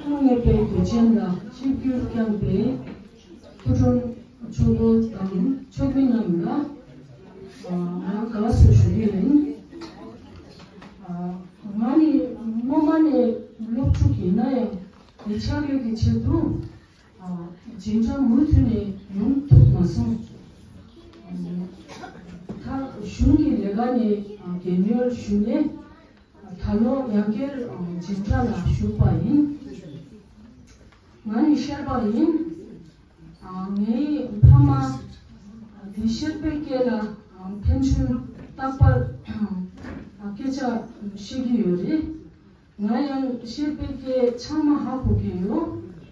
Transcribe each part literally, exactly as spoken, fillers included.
ཐོག་མེད་པའི་དུས་ཆེན་ལ་ཆིབས་བསྒྱུར་བསྐྱངས་པའི་སྐུ་མགྲོན་ཚོགས་གཙོ་དང་ཚོགས་མི་རྣམས་ལ་ང་དགའ་བསུ་ཞུ་རྒྱུ་ཡིན། ང་ནི་སྔོན་མ་ནས་སློབ་ཕྲུག་ཡིན་ན་ཡང་འདི་ཆགས་ཡོད་ཀྱི་ཆེད་དུ། འཛིན་གྲྭ་མུ་མཐུད་ནས་ཡོང་ཐུབ་མ་སོང་། ད་གཞུང་གི་ལས་ཀ་ནས་རྒན་ཡོལ་ཞུས་ནས་ད་ལོ་ཡང་བསྐྱར་འཛིན་གྲྭ་ལ་ཞུགས་པ་ཡིན། ང་ནི་ཤེས་པ་ཡིན། ངའི་ཕ་མ་འདི་ཤེས་པའི་སྐད་ལ་ཕན་ཚུན་རྟག་པར་སྐད་ཆ་བཤད་ཀྱི་ཡོད་རེད། ང་ཡང་ཤེས་པའི་སྐད་ཚང་མ་ཧ་གོ་གི་ཡོད།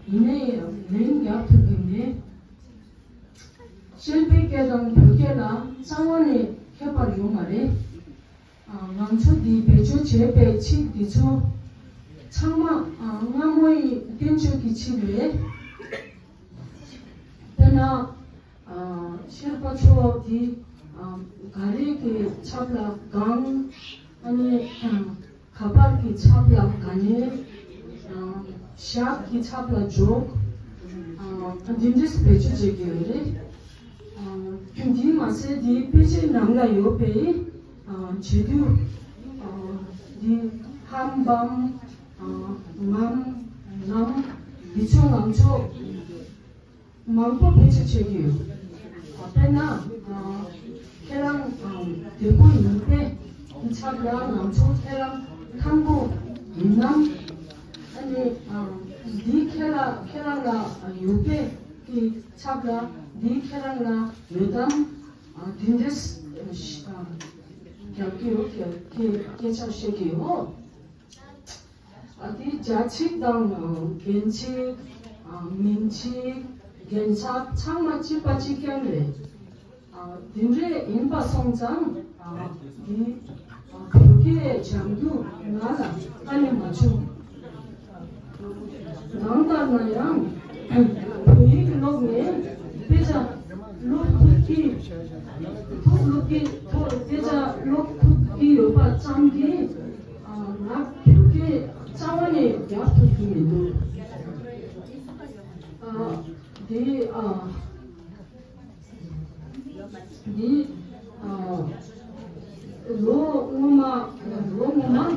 ཡིན་ནའི་ལན་རྒྱག་ཐུབ་ཀྱི་མེད། ཤེས་པའི་སྐད་དང་བོད་སྐད་ལ་རྩ་བ་ནས་ཁྱད་པར་ཡོད་མ་རེད། ང་ཚོ་འདི་བེད་སྤྱོད་བྱས་པའི་ཚིག་འདི་ཚོ་ཚང་མ་སྔ་མོ་ཡི་བསྟན་བཅོས་ཀྱི་ཚིག་རེད། དཔེར་ན། ཤེས་པ་མཆོག་འདི་ག་རེ་གི་ཚབ་ལ་གང་། ཨ་ནི་ག་པར་གི་ཚབ་ལ་ག་ནས། ཞབས་ཀྱི་ཚབ་ལ་འཇོག་འདི་འདྲས་བེད་སྤྱོད་བྱེད་ཀྱི་ཡོད་རེད། འདི་མ་ཟད་འདི་དཔེ་ཆའི་ནང་ལ་ཡོད་པའི་བྱེད་དུས་འདི་ཧམ་བམ། ངམ། ངམ། འདི་ཚོ་ང་ཚོ་མང་པོ་བེད་སྤྱོད་བྱེད་ཀྱི་ཡོད། དཔེར་ན། ཁྱེད་རང་བདེ་པོ་ཡིན་པས་ཚབ་ལ་ང་ཚོ་ཁྱེད་རང་ཐང་པོ་ཡིན་ནམ། ཨ་ནི། འདི་ཁྱེད་ལ་ཁྱེད་རང་ལ་ཡོད་པས་ཀྱི་ཚབ་ལ་འདི་ཁྱེད་རང་ལ་ཡོད་དམ། འདི་འདྲས་རྒྱག་གི་ཡོད་ཀྱི་སྐད་ཆ་བཤད་ཀྱི་ཡོད། ཨ་དེ་བྱ་ཚིག་དང་རྒྱན་ཚིག་མིང་ཚིག་རྒྱན་ཆ་ཚང་མ་གཅིག་པ་གཅིག་རྐྱང་རེད། འདི་འདྲས་ཡིན་པ་སོང་ཙང་འདི་བོད་སྐད་སྦྱང་རྒྱུ་ང་ལ་དཀའ་ལས་མ་བྱུང་། གང་ལྟར་ན་ཡང་བོད་ཡིག་ཀློག་ནས་དཔེ་ཆ་ཀློག་ཐུབ་ཀྱི་ཐུབ་ཀློག་གི་ཐོག་དཔེ་ཆ་ཀློག་ཐུབ་ཀྱི་ཡོད་པ་ཙམ་གྱིས། ང་བོད་སྐད་རྩ་བ་ནས་རྒྱག་ཐུབ་ཀྱི་མི་འདུག་ཨ། འདི། ཨ། འདི། ཨ། ལོ་སྔོན་མ། ལོ་སྔོན་མ། ཨ།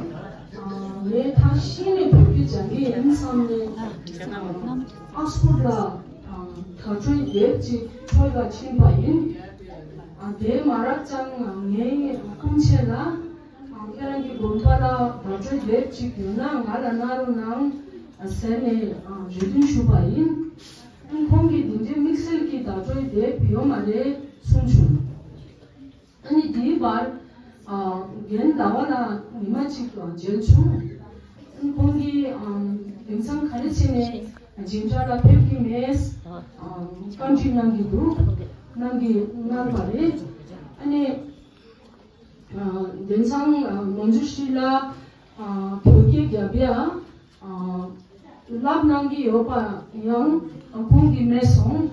ངས་ད་གཞི་ནས་བོད་སྐད་སྦྱང་གི་ཡིན་བསམ་ནས། ཨ། ཨོག་སི་ཕོར་ཌ་ལ། ཨ། བརྡ་སྤྲོད་དེབ་ཅིག་འཚོལ་ག་ཕྱིན་པ་ཡིན། ཨ། དེ་མ་རག་ཙང་ངའི་སྤུན་མཆེད་ལ། ཨ། ཁྱེད་རང་གི་དགོན་པ་ལ་བརྡ་སྤྲོད་དེབ་ཅིག་ཡོད་ན་ང་ལ་གནང་རོགས་གནང་ཟེར་ནས། ཨ། རེ་འདུན་ཞུས་པ་ཡིན། ཨ། ཁོང་གིས་འདི་འདྲའི་དམིགས་བསལ་གྱི་བརྡ་སྤྲོད་དེབ་ཡོད་མ་རེད་གསུངས་བྱུང་། ཨ་ནི་དེའི་བར། ཨ། རྒན་ཟླ་བ་ལགས་ཉི་མ་གཅིག་མཇལ་བྱུང་། ཨ། ཁོང་གིས། ཨ། དེང་སང་ག་རེ་བྱས་ནས་འཛིན་གྲྭ་ལ་ཕེབས་ཀྱི་མེད། ཨ། བཀའ་འདྲི་གནང་གི་འདུག་གནང་གི་གནང་བ་རེད། ཨ་ནི། ཨ། དེང་སང་། ཨ། མོན་ཇུ་ཧྲི་ལ། ཨ། བོད་སྐད་རྒྱབ་ཡ། ཨ། བསླབ་གནང་གི་ཡོད་པ་ཡང་ཁོང་གིས་སྨྲས་སོང་།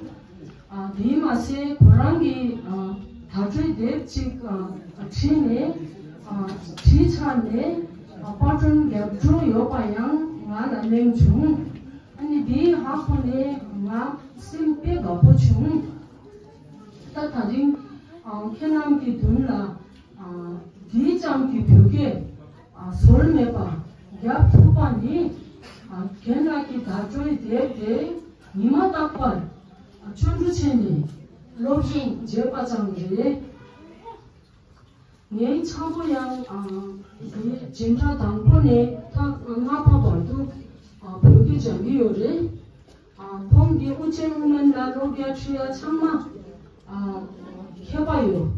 ཨ། དེས་མ་ཟད་ཁོ་རང་གིས། ཨ། བརྡ་སྤྲོད་དེབ་ཅིག་ཨ། བྲིས་ནས། ཨ། བྲིས་ཚར་ནས། ཨ། པར་སྐྲུན་རྒྱབ་འགྲོ་ཡོད་པ་ཡང་ང་ལ་གླེང་བྱུང་། ཨ་ནི་དེ་ཧ་གོ་ནས་ང་སེམས་དཔེ་དགའ་པོ་བྱུང་། ད་ད་རིང་། ཨ། ཁྱེད་རྣམས་ཀྱི་མདུན་ལ། ཨ། འདི་ཙམ་གྱི་བོད་སྐད། ཨ། ཟོལ་མེད་པ་རྒྱབ་ཐུབ་པ་ནི། ཨ། རྒན་ལགས་ཀྱི་བརྡ་སྤྲོད་དེབ་དེ་ཉི་མ་རྟག་པར། ཨ། བརྩོན་འགྲུས་བྱས་ནས་སློབ་སྦྱོང་བྱས་པ་ཙམ་རེད། ངའི་ཚ་བོ་ཡང་། ཨ། འདི་འཛིན་གྲྭ་དང་པོ་ནས་ད་ལྔ་པ་བར་དུ། ཨ། བོད་སྐད་སྦྱང་གི་ཡོད་རེད། ཨ། ཁོང་གིས་དབུ་ཅན་དབུ་མེད་ལ་སློབ་ར་ཁྲིད་ཡ་ཚང་མ། ཨ། མཁས་པ་ཡོད།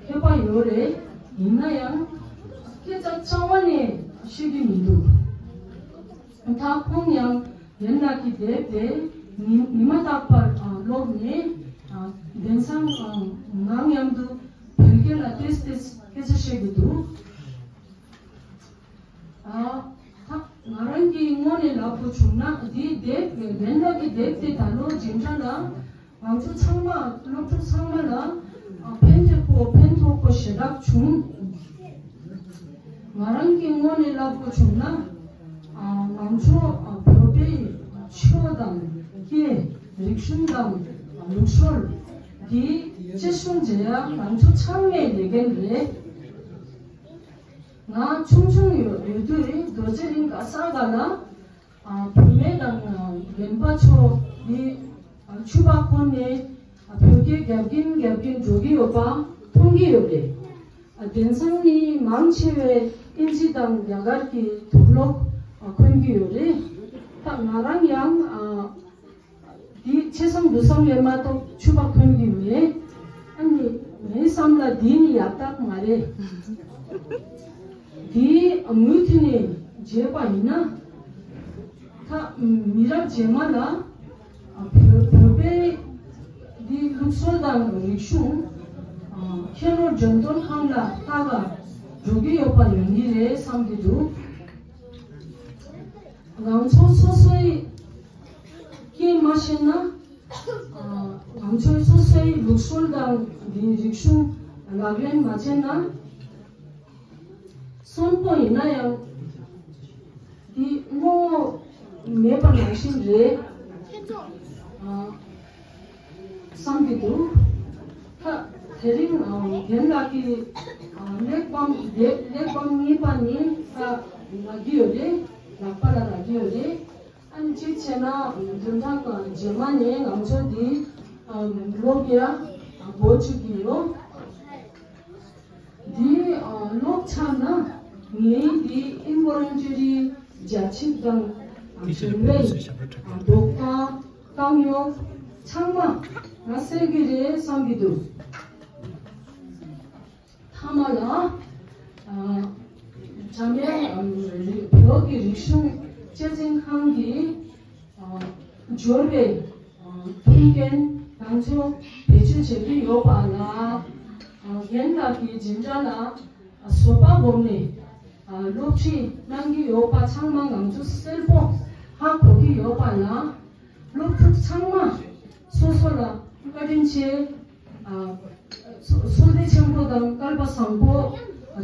མཁས་པ་ཡོད་རེད། ཡིན་ན་ཡང་སྐད་ཆ་རྩ་བ་ནས་ཤེས་ཀྱི་མི་འདུག་ད་ཁོང་ཡང་རྒན་ལགས་ཀྱི་དེབ་དེ་ཉི་ཉི་མ་རྟག་པར། ཨ། ཀློག་ནས། ཨ། དེང་སང་། ཨ། ང་མཉམ་དུ་བོད་སྐད་ལ་ཏོག་ཙམ་སྐད་ཆ་བཤད་ཀྱི་འདུག་ཨ། ད་ང་རང་གི་ངོས་ནས་ལབ་དགོས་བྱུང་ན། འདིའི་དེབ། རྒན་ལགས་ཀྱི་དེབ་དེ་ད་ལོ་འཛིན་གྲྭ་ལ་ང་ཚོ་ཚང་མ། སློབ་ཕྲུག་ཚང་མ་ལ། ཨ། ཕན་ཐོགས་པོ་ཕན་ཐོགས་པོ་ཞེ་དྲག་བྱུང་། ང་རང་གི་ངོས་ནས་ལབ་དགོས་བྱུང་ན། ཨ། ང་ཚོ། ཨ། བོད་པའི་ དང་སྐད། རིག་གཞུང་དང་ལུགས་སྲོལ་འདི་ཆེ་ཆུང་བརྗེ་ཡ་ང་ཚོ་ཚང་མའི་ལས་འགན་རེད། ང་ཆུང་ཆུང་ཡོད་ཡོད་དུས་རྡོ་རྗེ་གླིང་ག་ས་ག་ལ་ཨ་བུད་མེད་དང་རྒན་པ་ཚོ་འདི་ཨ་ཕྱུ་པ་འཁོར་ནས་ཨ་བོད་སྐད་རྒྱབ་ཀྱིན་རྒྱབ་ཀྱིན་འགྲོ་གི་ཡོད་པ་མཐོང་གི་ཡོད་རེད། ཨ་དེང་སང་ནི་མང་ཆེ་བས་ཨིན་ཇི་དང་རྒྱ་གར་གྱི་དུག་སློག་ཨ་གོན་གྱི་ཡོད་རེད། ད་ང་རང་ཡང་ཨ་འདི་ཆེ་བསམ་འདུ་བསམ་ལས་མ་གཏོགས་ཕྱུ་པ་གོན་གྱི་མེད། ཨ་ནི་ངའི་བསམ་ལ་འདི་ནི་ཡག་རྟགས་མ་རེད། འདི་མུ་མཐུད་ནས་བརྗེས་པ་ཡིན་ན། ད་མི་རབས་རྗེས་མ་ལ་བོད་བོད་པའི་འདི་ལུགས་སྲོལ་དང་རིག་གཞུང་ཁྱེད་རང་འགྲོ་དོན་ཁང་ལ་ལྟ་ག་འགྲོ་གི་ཡོད་པ་ཡོང་གི་རེད་བསམ་གྱི་འདུག་ང་ཚོ་སོ་སོའི་སྐད་མ་ཤེས་ན། ང་ཚོའི་སོ་སོའི་ལུགས་སྲོལ་དང་འདིའི་རིག་གཞུང་ལག་ལེན་མ་བྱས་ན། གསོན་པོ་ཡིན་ན་ཡང་འདི་ངོ་བོ་མེད་པ་ནང་བཞིན་རེད། བསམ་གྱི་འདུག་ད་དེ་རིང་རྒན་ལགས་ཀྱི་གླེགས་བམ་གླེགས་བམ་གཉིས་པ་ནི་ད་རག་གི་ཡོད་རེད། ལག་པ་ལ་རག་གི་ཡོད་རེད། ཨ་ནི་གཅིག་བྱས་ན་བདུན་ཕྲག་རྗེས་མ་ནས་ང་ཚོ་འདི་ཀློག་ཡ་འགོ་བཙུགས་ཀྱི་ཡོད། འདི་ཀློག་ཚར་ན་ངས་འདི་ཨིན་བོ་ལན་ཊི་རི་རྒྱ་ཁྱབ་དང་འབྲེལ་བའི་དོགས་པ་དཀའ་རྙོག་ཚང་མ་ང་སེལ་གྱི་རེད་བསམ་གྱི་འདུག་མཐའ་མ་ལ། ཨ། འཇམ་དབྱངས་ཨ་རི་བོད་ཀྱི་རིག་གཞུང་སྤྱི་འཛིན་ཁང་གི་ཨ་འབྱོར་བའི་ཨ་མཐུན་རྐྱེན་ང་ཚོ་བེད་སྤྱོད་བྱེད་ཀྱི་ཡོད་པ་ལ། ཨ་རྒན་ལགས་ཀྱི་འཛིན་གྲྭ་ལ་ཨ་བཟོད་པ་སྒོམ་ནས་ཨ་སློབ་ཁྲིད་གནང་གི་ཡོད་པ་ཚང་མ་ང་ཚོ་གསལ་པོ་ཧ་གོ་གི་ཡོད་པ་ལ། སློབ་ཕྲུག་ཚང་མ་སོ་སོ་ལ་བཀའ་དྲིན་ཆེ། ཨ་བསོད་བསོད་བདེ་ཆེན་པོ་དང་སྐལ་པ་བཟང་པོ་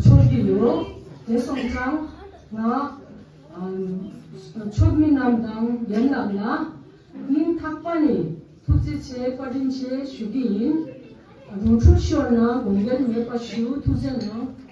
འཆོར་གྱི་ཡོད། དེ་སོང་ཙང་ང་ཨ་ཚོགས་མི་རྣམས་དང་རྒན་རྣམས་ལ་སྙིང་ཐག་པ་ནས་ཐུགས་རྗེ་ཆེ་བཀའ་དྲིན་ཆེ་ཞུ་གི་ཡིན། རོ་ཁྲུ་ཤོར་ན་དགོངས་འགལ་མེད་པ་ཞུ། ཐུགས་རྗེ་གནང་།